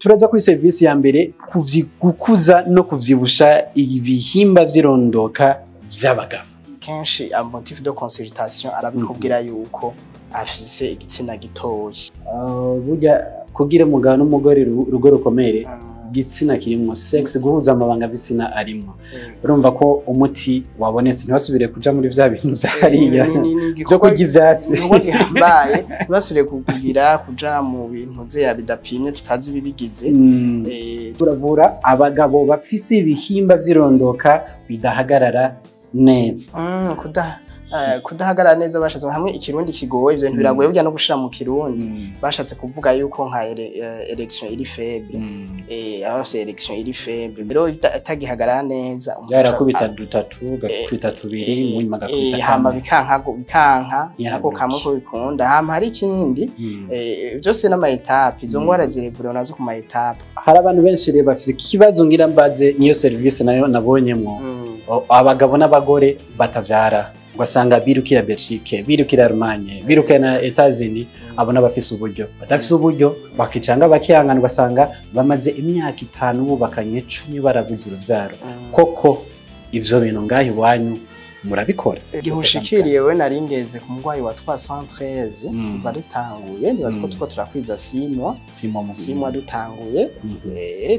Turaza kuri service ya mbere, gukuza no kuvyibusha ibihimba vy'irondoka vy'abagabo. Kenshi motif de consultation arabikubwira yuko afise igitsina gitoyi. Burya kugira umugabo n'umugore urugo rukomere, igitsina kirimwo sex, guhuza amabanga bitsina arimwo, urumva ko umuti wabonetse, ntibasubire kuja muri vya bintu vyariya vyo kurya ivyatsi. Igikorwa gihambaye, ntibasubire kugira kuja mu bintu zeya bidapimye, tutazi ibibigize. Turavura abagabo bafise ibihimba vy'irondoka bidahagarara neza. Kudahagarara neza, bashatse hamwe ikirundi kigoye, ivyo bintu biragoye burya no gushira mu kirundi. Bashatse kuvuga yuko nka érection iri faible, aba bafise érection iri faible rero itagihagarara neza, umuntu Yarakubita dutatu, gakubita tubiri, munyuma gakubita hama kamwe. Bikanka bikanka ako Ntihaguruke. Kamwe ko bikunda, hama hari ikindi, byose n'ama étapes, izo ngwara zirevure nazo ku ma étapes. Hari abantu benshi rero bafise ikibazo, ngira mbaze niyo service nayo nabonyemwo. Abagabo n'abagore batavyara, ugasanga birukira Belgique, birukira Allemagne, birukira na Etats-Unis. Abo n'abafise uburyo, badafise uburyo bakicanga bakihangana, ugasanga bamaze imyaka 5 bubakanye, 10, barabuze uruvyaro. Koko ivyo bintu ngaho iwanyu murabikora? Igihe ushikiriye we, nari ngeze ku murwayi wa 313 kuva dutanguye, nibaza ko turiko turakwiza 6 mois. 6 mois mu 6 mois dutanguye.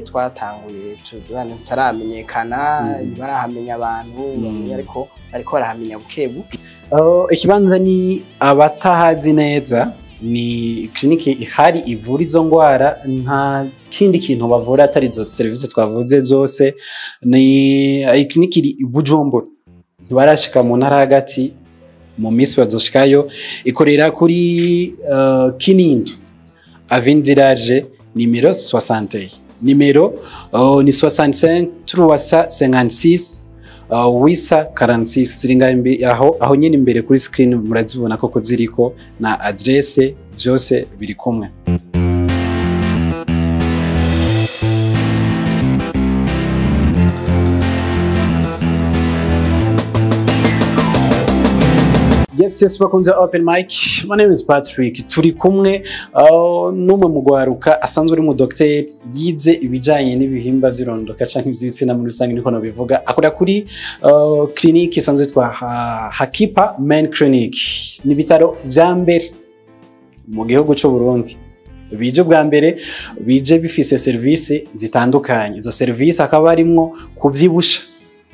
Twatanguye tutaramenyekana, ntibarahamenya abantu bamwe, ariko ariko barahamenya buke buke. Oh, ikibanza ni abatahazi neza, ni clinique ihari ivura izo ngwara, nta kindi kintu bavura atari izo serivisi twavuze zose. Ni clinique iri i Bujumbura, ntibarashika mu ntara hagati, mu minsi bazoshikayo. Ikorera kuri Kinindo, Avenue Village nimero 61, nimero ni 65 356 846. Ziri ngaho aho nyine imbere kuri screen murazibona koko ziriko na adresse, byose biri kumwe. Yes, bakunze Open Mic. My name is Patrick. Turi kumwe n'umwe mu gwaruka asanzwe uri mu docteur yize ibijanye n'ibihimba vy'irondoka canke ivy'ibitsina muri rusange, niko nobivuga. Akora kuri clinique isanzwe yitwa Hakipa Men Clinic. Ni ibitaro vya mbere mu gihugu c'u Burundi. Bije bwa mbere, bije bifise service zitandukanye. Izo service akaba harimwo kuvyibusha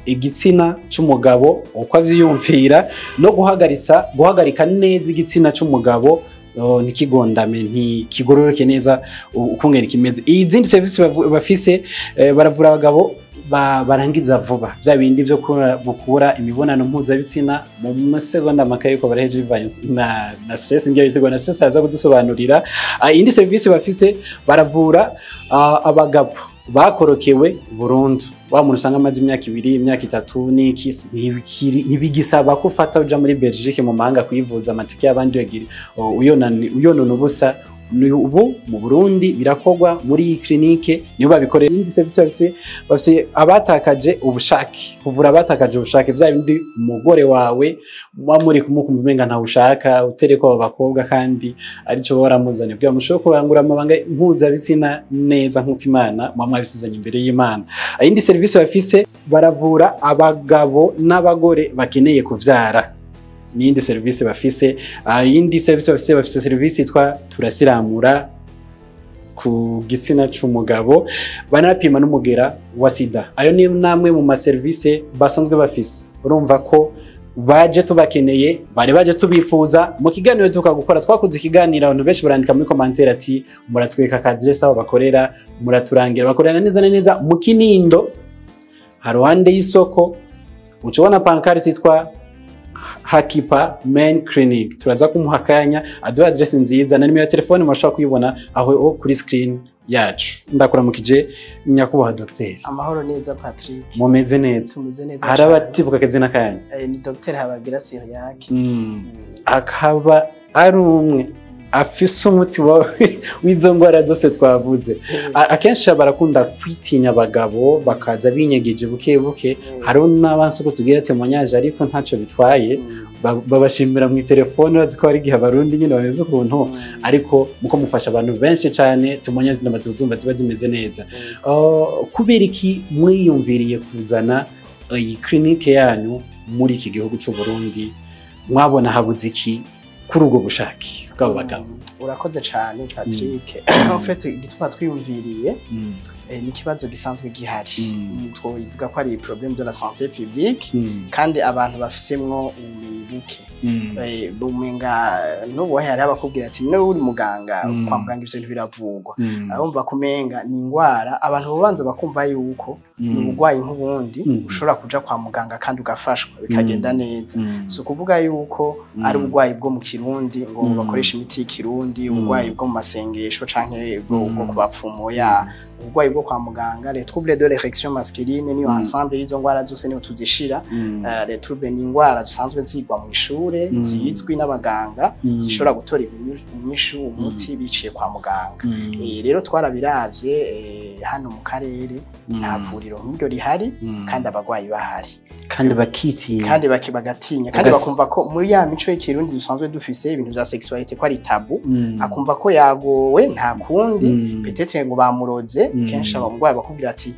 igitsina c'umugabo uko avyiyumvira, no guhagarika neza igitsina c'umugabo, ntikigondame, ntikigororoke neza ukungene kimeze. Izindi service bafise, baravura abagabo barangiza vuba, vya bindi vyo gukura imibonano mpuzabitsina mu masegonda make yuko baraheje, bivanye na stress, ngiye biterwa na stress, aza kudusobanurira. Iyindi service bafise, baravura abagabo bakorokewe burundu, wa muntu usanga amaze imyaka 2, imyaka 3 n'iki, ntibigisaba ko ufata uja muri Belgique, mu mahanga kwivuza, amatike y'abandi uyagira uyonona ubusa. Ni ubu mu Burundi birakorwa muri iyi clinique, niyo babikorera. Iyindi service bafise, bafise abatakaje ubushake, kuvura abatakaje ubushake, vya bindi umugore wawe muba muri kumukumva umenga ntawushaka, utereko abo bakobwa kandi arico waramuzanye kugira mushobore kurangura amabanga mpuzabitsina neza nk'uko Imana muba mwabisizanye imbere y'Imana. Iyindi service bafise, baravura abagabo n'abagore bakeneye kuvyara, n'iyindi service bafise. Iyindi service bafise, bafise service yitwa turasiramura ku gitsina c'umugabo, banapima n'umugera wa sida. Ayo ni namwe mu maserivisi basanzwe bafise. Urumva ko baje tubakeneye, bari baje tubifuza mu kiganiro tukagukora. Twakoze ikiganiro, abantu benshi barandika muri commentaire ati: "Muratwereka adresse aho bakorera, muraturangira." Bakorera neza na neza mu Kinindo, haruhande y'isoko, uca ubona pancarte yitwa Hakipa Men Clinic. Turaza kumuha akanya aduha adresse nziza na nimero ya telefone, murashobora kuyibona aho kuri screen yacu. Ndakuramukije nyakubahwa docteur. Amahoro neza, Patrick. Mumeze neza? Tumeze neza Hari cane. abatibuka akazina kanyu? Ni Dr Habagira Cyriaque. Akaba ari umwe afise umuti w'izo ndwara zose twavuze. Akenshi barakunda kwitinya abagabo, bakaza binyegeje buke buke. Hariho n'abansi ko tugira témoignage, ariko ntacyo bitwaye. Babashimira mu telefone, bazi ko hari igihe Abarundi nyine bameze ukuntu, ariko muko mufasha abantu benshi cyane. Tumonye namaze kuzumva ziba zimeze neza. Kubera iki mwiyumviriye kuzana iyi clinique yanyu muri iki gihugu cy'u Burundi? Mwabona habuze iki kuri ubwo bushake bw'abo bagabo? Urakoze cyane, Patrick. En fait, igituma twiyumviriye, ni ikibazo gisanzwe gihari. Twovuga ko ari problème de la santé publique, kandi abantu bafisemwo ubumenyi buke. Bumenga n'ubu hari abakubwira ati: "Niwe uri muganga, kwa muganga ivyo bintu biravugwa?" Arumva kumenga ni ingwara. Abantu babanza bakumva yuko ni uburwayi nk'ubundi, ushobora kuja kwa muganga kandi ugafashwa bikagenda neza. Si ukuvuga yuko ari uburwayi bwo mu kirundi ngo bakoresha imiti y'ikirundi, uburwayi bwo mu masengesho canke bwo ku bapfumu. Ya, uburwayi bwo kwa muganga, les troubles de l'érection masculine, niyo ensemble y'izo ngwara zose niho tuzishira. Les troubles ni ingwara zisanzwe zigwa mu ishure, zizwi n'abaganga, zishobora gutora inyishu, umuti biciye kwa muganga. Rero twarabiravye, hano mu karere nta vuriro nk'iryo rihari, kandi abarwayi bahari. Kandi bakitinya. Kandi bagatinya, kandi bakumva ko muri ya mico y'ikirundi dusanzwe dufise, ibintu vya sexualité ko ari tabou. Akumva ko yagowe, nta kundi, peut-être ngo bamuroze. Kenshi abamugwayi bakubwira ati: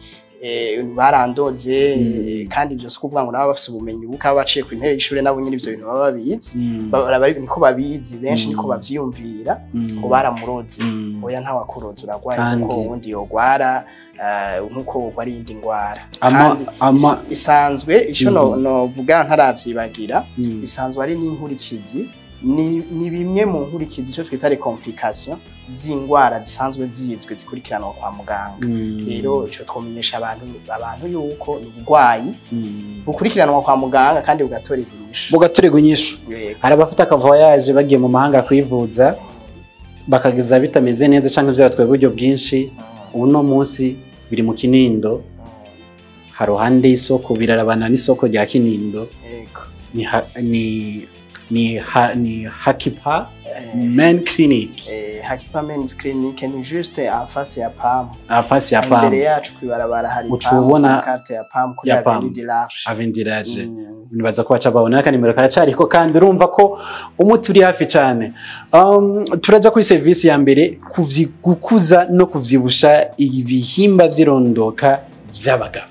"Barandoze." Kandi ibyo si ukuvuga ngo nabo bafise ubumenyi buke, baba baciye ku intebe y'ishure, nabo nyine ivyo bintu baba babizi. Niko babizi benshi, niko bavyiyumvira ngo baramuroze. Oya, ntawakuroze, uragwaye nkuko uwundi yogwara, nkuko wogwara iyindi ngwara. Kandi isanzwe ico novuga ntaravyibagira, isanzwe ari n'inkurikizi, ni bimwe mu nkurikizi, icyo twita les complications z'ingwara zisanzwe zizwi zikurikiranwa kwa muganga. Rero ico twomenyesha abantu yuko ni uburwayi bukurikiranwa kwa muganga kandi bugatorerwa inyishu. Bugatorerwa inyishu. Yego. Hari abafite akavoyage bagiye mu mahanga kwivuza, bakageza bitameze neza canke vyabatwaye uburyo bwinshi. Uno munsi biri mu Kinindo, haruhande y'isoko, birarabana n'isoko rya Kinindo. Ni Hakipa Men Clinic. Hakipa Men's Clinic ni juste en face ya PAM. En face ya Imbere PAM. yacu kwibarabara hari Uca PAM, ubona carte ya PAM kuri ya PAM. Avenue de l'Arche. Avenue de l'Arche. Nibaza ko baca babona, akanimero karacariko, kandi urumva ko umuti uri hafi cyane. Turaja kuri service ya mbere, gukuza no kuvyibusha ibihimba vy'irondoka vy'abagabo.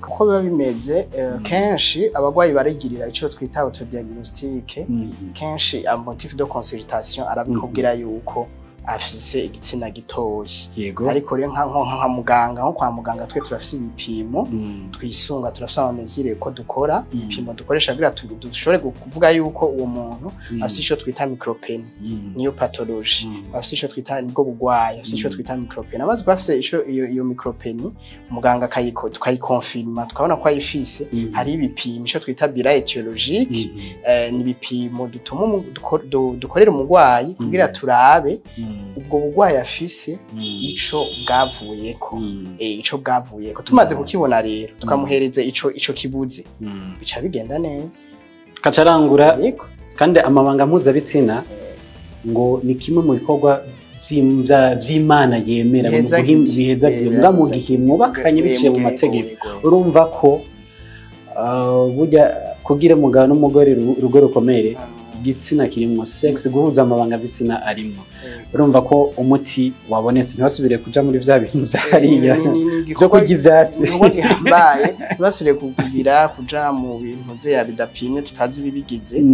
Kuko biba bimeze, kenshi abarwayi barigirira icyo twita autodiagnostic. Kenshi motif de consultation arabikubwira yuko afise igitsina gitoyi. Ariko rero nka muganga, nko kwa muganga twe turafise ibipimo twisunga, turafise amamesures ko dukora, ibipimo dukoresha kugira dushobore kuvuga yuko uwo muntu afise ico twita micropénis. Niyo pathologie. Afise ico twita, nibwo bugwayi, afise ico twita micropénis. Amaze kuba afise ico iyo micropénis, muganga akayiko tukayikonfirma, tukabona ko ayifise. Hari ibipimo, ico twita bilan étiologique. Ni ibipimo dutuma dukorera umurwayi kugira turabe ubwo bugwayi afise ico bwavuyeko. Ico bwavuyeko tumaze kukibona rero, tukamuhereza ico kibuze, bica bigenda neza. Kacarangura. Yego. Kandi amabanga mpuzabitsina ngo ni kimwe mu bikorwa vy'Imana yemera. Bihezagiye. Bihezagiye mbwa mu gihe mwubakanye biciye mu mategeko. Urumva ko burya kugira umugabo n'umugore urugo rukomere, igitsina kirimwo, sex, guhuza amabanga bitsina arimwo. Urumva ko umuti wabonetse, ntibasubire kuja muri vya bintu vya hariya vyo kurya ivyatsi. Igikorwa gihambaye, ntibasubire kugira kuja mu bintu zeya bidapimye, tutazi ibibigize,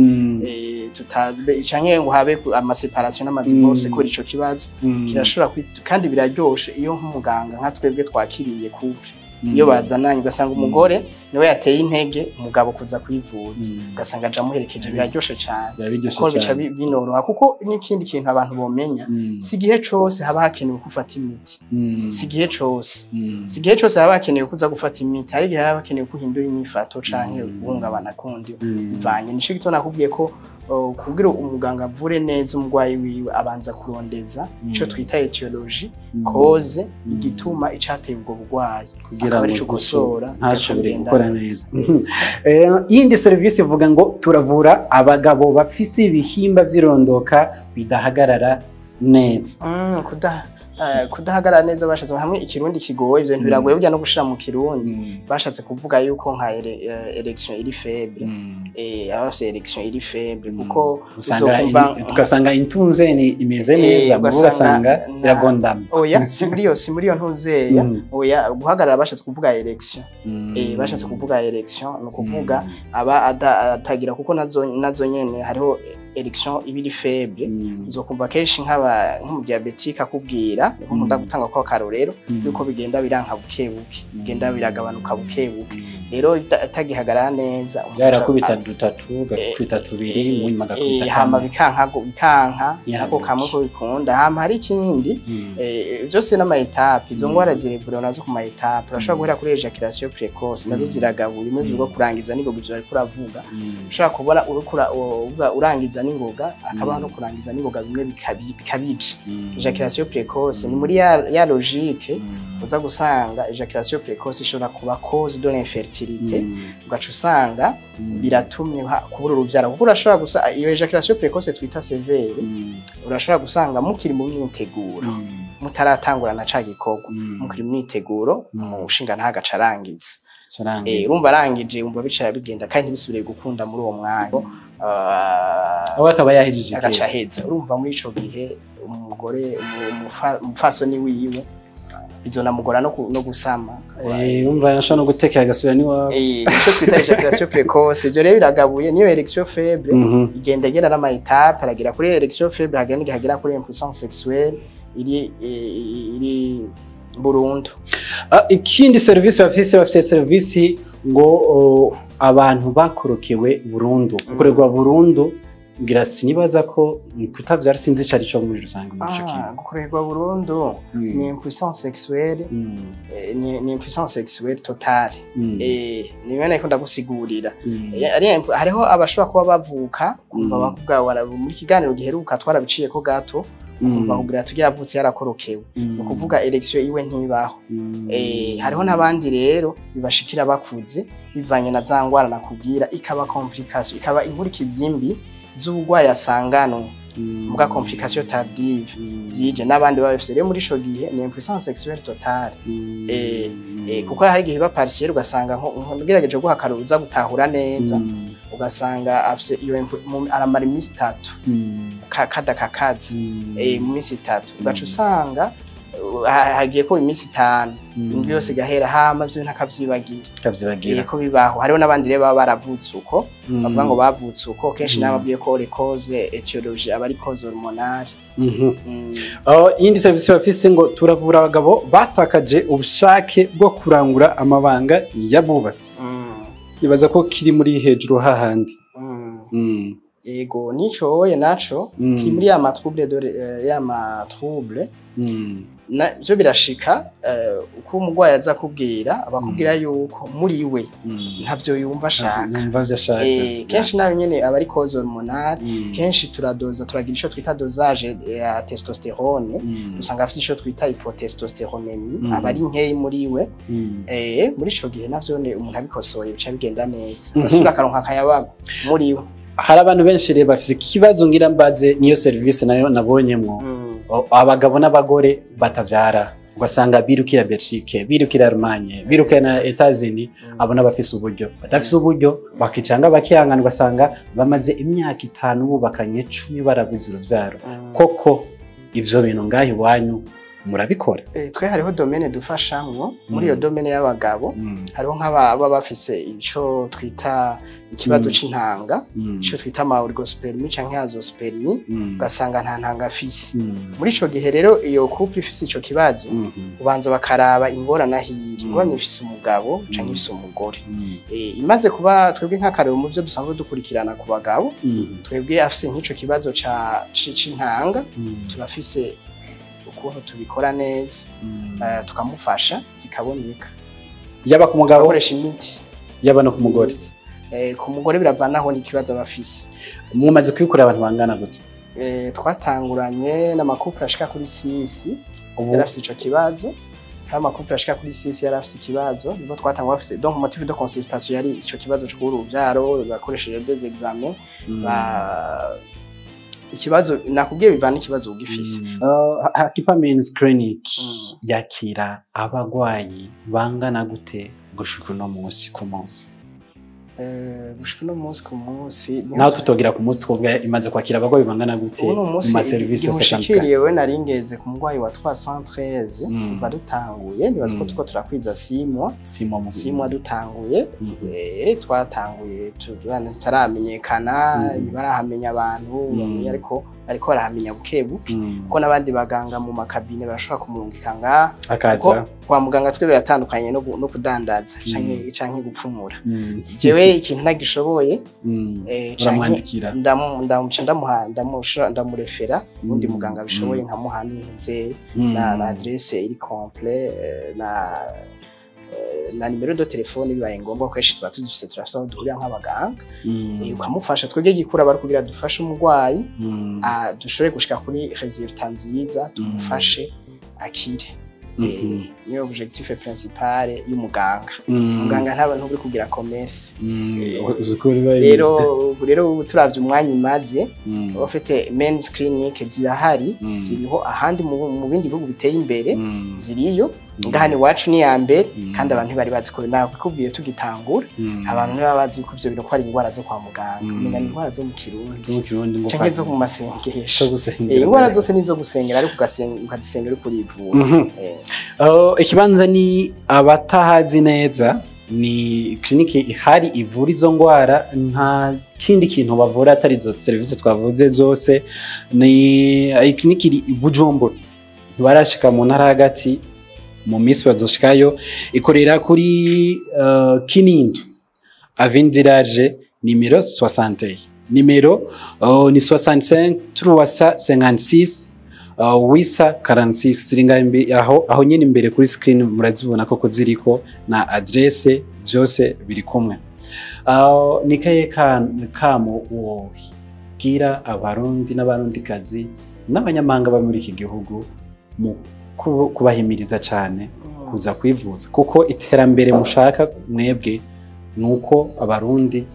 tutazi canke ngo habe amaséparations n'amadivorce kubera ico kibazo. Kirashobora kandi biraryoshe iyo nk'umuganga nka twebwe twakiriye couple, iyo bazananye ugasanga umugore niwe yateye intege umugabo kuza kwivuza, ugasanga aja amuherekeje, biraryoshe cane. Biba biryoshe kuko bica cane. Binoroha. Kuko n'ikindi kintu abantu bomenya, si igihe cose haba hakenewe ko ufata imiti. Si igihe cose. Si igihe cose haba hakenewe kuza gufata imiti. Hari igihe haba hakenewe ko uhindura inyifato canke guhungabana kundi bivanye. Nico gituma nakubwiye ko kugira umuganga avure neza umurwayi wiwe, abanza kurondeza ico twita étiologie, cause, igituma, icateye ubwo burwayi, kugira akaba ngo arico ukosora, ntashobore bigenda gukora neza. neza. Iyindi serivisi ivuga ngo turavura abagabo bafise ibihimba vy'irondoka bidahagarara neza. Kuda Kudahagarara neza bashatse hamwe ikirundi kigoye, ivyo bintu biragoye burya no gushira mu kirundi. Bashatse kuvuga yuko nka érection iri faible, aba bafise érection iri faible kuko usanga uzokumva tugasanga intunze ni imeze neza, mubo ugasanga ugasanga iragondama. Oya, si muri iyo ntuzeya. Oya, guhagarara bashatse kuvuga érection. Bashatse kuvuga érection, ni ukuvuga aba atagira, kuko nazo nyene hariho érection iba iri faible. Uzokumva kenshi nk'umu diabétique akubwira, niko nkunda gutanga ko akarorero, yuko bigenda biranka buke buke, bigenda biragabanuka buke buke. Rero atagihagarara neza, umuntu Yarakubita dutatu, gakubita tubiri, munyuma agakubita hama kamwe. bikanka Ntihaguruke. ako kamwe ko bikunda. Hama hari ikindi, byose n'ama étapes. Izo ngwara zirevure nazo ku ma étapes. Urashobora guhera kuri éjaculation précoce, nazo ziragabuye, imwe byo kurangiza n'ingoga, ivyo bariko uravuga. Ushobora kubona uriko uvuga urangiza n'ingoga, akabaho no kurangiza n'ingoga bimwe bikabica. Éjaculation précoce ni muri ya logique uza gusanga éjaculation précoce ishobora kuba cause de l'infertilité, ugaca usanga biratumye kubura urubyaro, kuko urashobora gusa iyo éjaculation précoce twita sévère, urashobora gusanga mukiri mu myiteguro, mutaratangura na ca gikorwa, mukiri mu myiteguro, umushinga ntagaca arangiza. Urumva arangije, wumva bicara bigenda kandi ntibisubire gukunda muri uwo mwanya. Aho akaba yahejeje. Agaca aheza. Urumva muri ico gihe umugore, umupfasoni wiwe bizonamugora no gusama. Umva nashobora no gutekera agasubira n'iwawe. Ico twita éjaculation précoce, ivyo rero biragabuye. Niyo érection faible igenda igera n'ama étapes, aragera kuri érection faible, hagera n'igihe agera kuri impuissance sexuelle iri burundu. Ikindi serivisi bafise serivisi ngo abantu bakorokewe burundu, gukorerwa burundu, ngira sinibaza ko kutavyara, sinzi ico arico muri rusange muri ico kintu. Gukorerwa burundu ni impuissance sexuelle, ni impuissance sexuelle totale. Ni bimwe nariko ndagusigurira. Hariho abashobora kuba bavuka kumva bakuvuga muri kiganiro giheruka twarabiciye ko gato, kumva kugira tujye yavutse yarakorokewe, ni ukuvuga érection iwe ntibaho. Hariho n'abandi rero bibashikira bakuze bivanye na za ngwara nakubwira, ikaba complication, ikaba inkurikizi mbi z'uburwayi asanganwe, muga complication tardive zije n'abandi baba bafise. Rero muri ico gihe ni impuissance sexuelle totale. Kuko hari igihe iba partielle, ugasanga ngerageje guha akarorero uza gutahura neza, ugasanga afise iyo aramara iminsi 3 kada kakazi, mu minsi 3 ugaca usanga hagiye ko iminsi 5, indwi yose igahera, hama vyo ntakavyibagira. Kavyibagira. Ko bibaho. Hariho n'abandi rero baba baravutse uko, bavuga ngo bavutse uko. Kenshi nababwiye ko les causes étiologie aba ari cause hormonale. Iyindi serivisi bafise ngo turavura abagabo batakaje ubushake bwo kurangura amabanga y'abubatsi. Ibaza ko kiri muri hejuru hahandi. Yego, nico oye naco kiri muri ya ma trouble de ya ma trouble byo birashika, uko umurwayi aza kubwira, abakubwira yuko muri we ntavyo yumva ashaka. Numva ivyo ashaka. Kenshi nayo nyene aba ari cause hormonale. Kenshi turadoza, turagira ico twita dosage ya testostérone. Usanga afise ico twita hypotestostéronémie, aba ari nkeyi muri we. Muri ico gihe navyo ne umuntu abikosoye bica bigenda neza, asubira akaronka akayabagu muri we. Hari abantu benshi rero bafise ikibazo, ngira mbaze niyo serivisi nayo nabonyemwo. Abagabo n'abagore batavyara, ugasanga birukira Belgique, birukira Allemagne, birukira na Etats-Unis. Abo n'abafise uburyo, badafise uburyo bakicanga bakihangana, ugasanga bamaze imyaka 5 bubakanye, 10, barabuze uruvyaro. Koko ivyo bintu ngaho iwanyu murabikora? Twe hariho domaine dufashamwo. Muri iyo domaine y'abagabo hariho nk'ababa bafise ico twita ikibazo c'intanga, ico twita ama oligospermie canke azoospermie, ugasanga nta ntanga afise. Muri ico gihe rero iyo couple ifise ico kibazo, ubanza bakaraba ingorane ahiri, ingorane ifise umugabo canke ifise umugore. Imaze kuba, twebwe nk'akarero mu byo dusanzwe dukurikirana ku bagabo, twebwe afise nk'ico kibazo c'intanga, turafise ukuntu tubikora neza, tukamufasha zikaboneka. Yaba ku mugabo, tugakoresha imiti. Yaba no ku mugore? Ku mugore biravanaho n'ikibazo aba afise. Mumaze kubikora abantu bangana gute? Twatanguranye n'ama couples ashika kuri six. Ubu yari afise ico kibazo. Hari ama couples ashika kuri six yari afise ikibazo, nibwo twatangura bafise, donc motif de consultation yari ico kibazo co kubura uruvyaro, bakoresheje des examens. Ba Ikibazo nakubwiye bivana ikibazo ugifise. Hakipa Men's Clinic yakira abagwayi bangana gute gushika uno munsi ku munsi? Gushika uno munsi ku munsi, Naho tutogira ku munsi, twovuga imaze kwakira abagwayi bangana gute uno mu munsi maserivisi yose atandukanye? Ushikiriye we, naringeze ku murwayi wa 313 kuva dutanguye. Nibaza ko tuko turakwiza 6 mois. 6 mois mu 6 mois dutanguye. Twatanguye tutaramenyekana, ntibarahamenya abantu bamwe, ariko ariko barahamenya buke buke, kuko n'abandi baganga mu ma cabinets barashobora kumurungika ngaha. Akaza. Kuko kwa muganga twe biratandukanye no kudandaza canke gupfumura. Jewe ikintu ntagishoboye, canke Uramwandikira. Ndamuca ndamuha ndamurefera undi muganga abishoboye, nkamuha n'intuze na adresse iri complet, na numéro de téléphone bibaye ngombwa. Kenshi tuba tuzifise, turafise aho duhurira nk'abaganga. Ukamufasha. Twebwe gikura bari kugira dufashe umurwayi, dushobore gushika kuri résultat nziza, tumufashe akire. Niyo objectif principal y'umuganga. Muganga ntaba ntuburi kugira commerce. Uzi ko biba Rero turavye umwanya imaze, bafite men's clinic zirahari, ziriho ahandi mu bindi bihugu biteye imbere, ziriyo. Ngaha iwacu ni ya mbere. Kandi abantu ntibari bazi ko, nakubwiye tugitangura, abantu ntibaba bazi ko ivyo bintu ko ari ingwara zo kwa muganga. Umenga ni ingwara zo mu Kirundi Zo mu Kirundi ngo canke zo mu masengesho. Zo gusengera. Ingwara zose nizo gusengera, ariko ukazisengera uriko urivuza. Ikibanza ni abatahazi neza, ni clinique ihari ivura izo ngwara, nta kindi kintu bavura atari izo serivisi twavuze zose. Ni iyi clinique iri i Bujumbura, ntibarashika mu ntara hagati, mu minsi bazoshikayo. Ikorera kuri Kinindo, Avenue Village numéro 61, numéro ni 65 356 846. Ziri ngaho aho nyine imbere kuri screen murazibona koko ziriko na adresse, byose biri kumwe. Ni kaye kamo wobwira Abarundi n'Abarundikazi n'abanyamahanga bari muri iki gihugu mu kubahimiriza cyane kuza kwivuza, kuko iterambere mushaka mwebwe ni uko Abarundi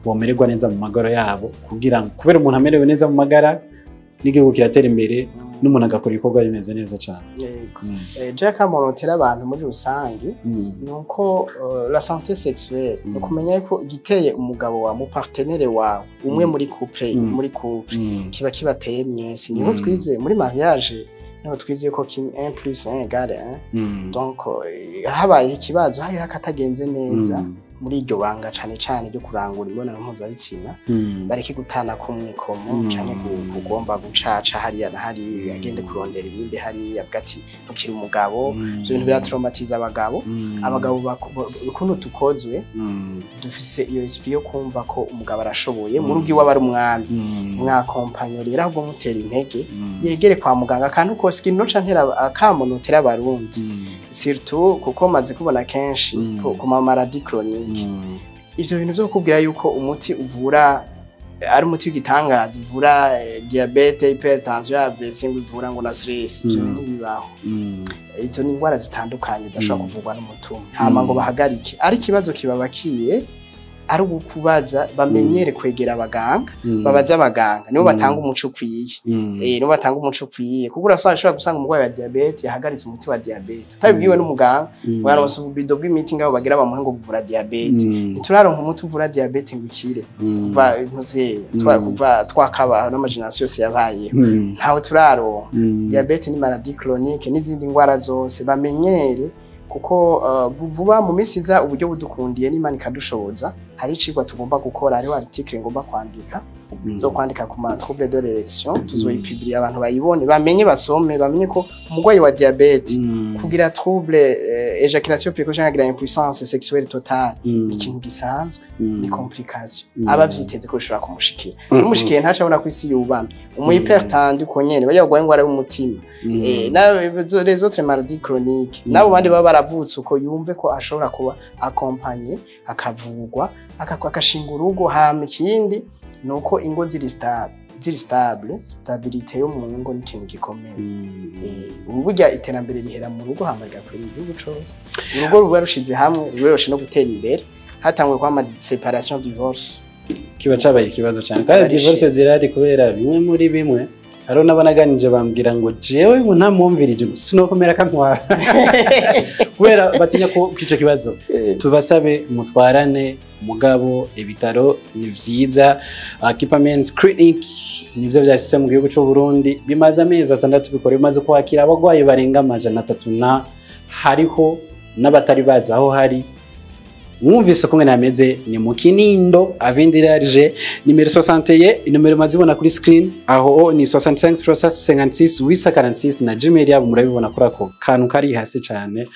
bomererwa neza mu magara yabo, kugira ngo kubera umuntu amerewe neza mu magara n'igihugu kiratera imbere, n'umuntu agakora ibikorwa bimeze neza cyane? Yego. Je akamo notera abantu muri rusange nuko la santé sexuelle, ukumenya ko igiteye umugabo wa mu partenaire wawe umwe muri couple, muri couple kiba kibateye mwese. Niho twize muri mariage, niho twize ko 1 plus 1 égale 1. Donc habaye ikibazo, hari akatagenze neza muri iryo banga, cane cane ryo kurangura imibonano mpuzabitsina, bareke gutana kumwikomo canke kugomba gucaca hariya na hariya, agende kurondera ibindi hariya, avuga ati ntukiri umugabo. Ivyo bintu biratraumatiza abagabo. Abagabo ukuntu tukozwe, dufise iyo esprit yo kumva ko umugabo arashoboye mu rugo iwabo, ari umwami. Mwakompanye rero, ahubwo mutera intege, yegere kwa muganga. Akantu kose, ikintu noca ntera akamo notera Abarundi, surtout kuko maze kubona kenshi ku ma maladies chroniques, ivyo bintu vyo kukubwira yuko umuti uvura ari umuti w'igitangaza uvura diabète, hypertension, AVC, ngo ivura ngo na stress, ivyo bintu bibaho. Izo ni ingwara zitandukanye zidashobora kuvurwa n'umuti umwe. Hama ngo bahagarike, ari ikibazo kibabakiye, ari ugukubaza, bamenyere kwegera abaganga, babaze abaganga, nibo batanga umuco ukwiye. Nibo batanga umuco ukwiye, kuko urasanga ushobora gusanga umurwayi wa diabète yahagaritse umuti wa diabète atabibwiwe n'umuganga. Bwaronse ububido bw'imiti ngaho bagira bamuhe ngo kuvura diabète. Ntituraronka umuti uvura diabète ngo ikire kuva ntuze kuva twakabaho n'ama générations yose yabayeho, ntawe turaronka. Diabète ni maladie chronique n'izindi ndwara zose. Bamenyere, kuko vuba mu minsi iza, uburyo budukundiye n'Imana ikadushoboza, hari icigwa tugomba gukora, hariho article ngomba kwandika, zo kwandika ku ma trouble de l'érection. Tuzoyipublier abantu bayibone, bamenye, basome, bamenye ko umurwayi wa diabète kugira trouble éjaculation précoce canke kugira impuissance sexuelle totale ni ikintu gisanzwe, ni complication aba vyiteze ko bishobora kumushikira. Bimushikiye ntaca abona ko isi yubamye. Umu hypertendu uko nyene, bajya barwaye ingwara y'umutima, na les autres maladies chroniques, nabo bandi baba baravutse uko, yumve ko ashobora kuba accompagné, akavurwa, agashinga urugo. Hama ikindi nuko ingo ziri stable, ziri stable, stabilité yo mu ngo ni ikintu gikomeye. Ubu burya iterambere rihera mu rugo, hama rigakwira igihugu cose. Urugo ruba rushize hamwe ruroroshe no gutera imbere. Hatanguye kuba ama séparation, divorce. Kiba cabaye ikibazo cyane, kandi Aba ari divorce shit. zirahari kubera bimwe muri bimwe. Hariho n'abanaganije bambwira ngo jewe ngo ntamwumvirije sinokomera kantwara, kubera batinya ko ico kibazo. Tubasabe mutwarane mugabo ibitaro ni vyiza. Keeper Men's Clinic nivyo vyashyize mu gihugu c'u Burundi, bimaze amezi 6 bikora, bimaze kwakira abagwayi barenga 300, na hariho n'abatari bazi aho hari. Mwumvise kumwe nameze, ni mu Kinindo, avenue nimero 61, inomero mazibona kuri screen aho ni 65 356 846, na Gmail yabo murabibona kuri ako kantu kari hasi cyane.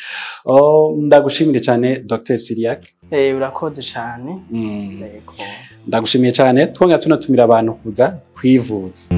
Oh, ndagushimire cyane, Dr Siriac. Urakoze cyane. Yego. Ndagushimiye cyane, twongera tunatumira abantu kuza kwivuza.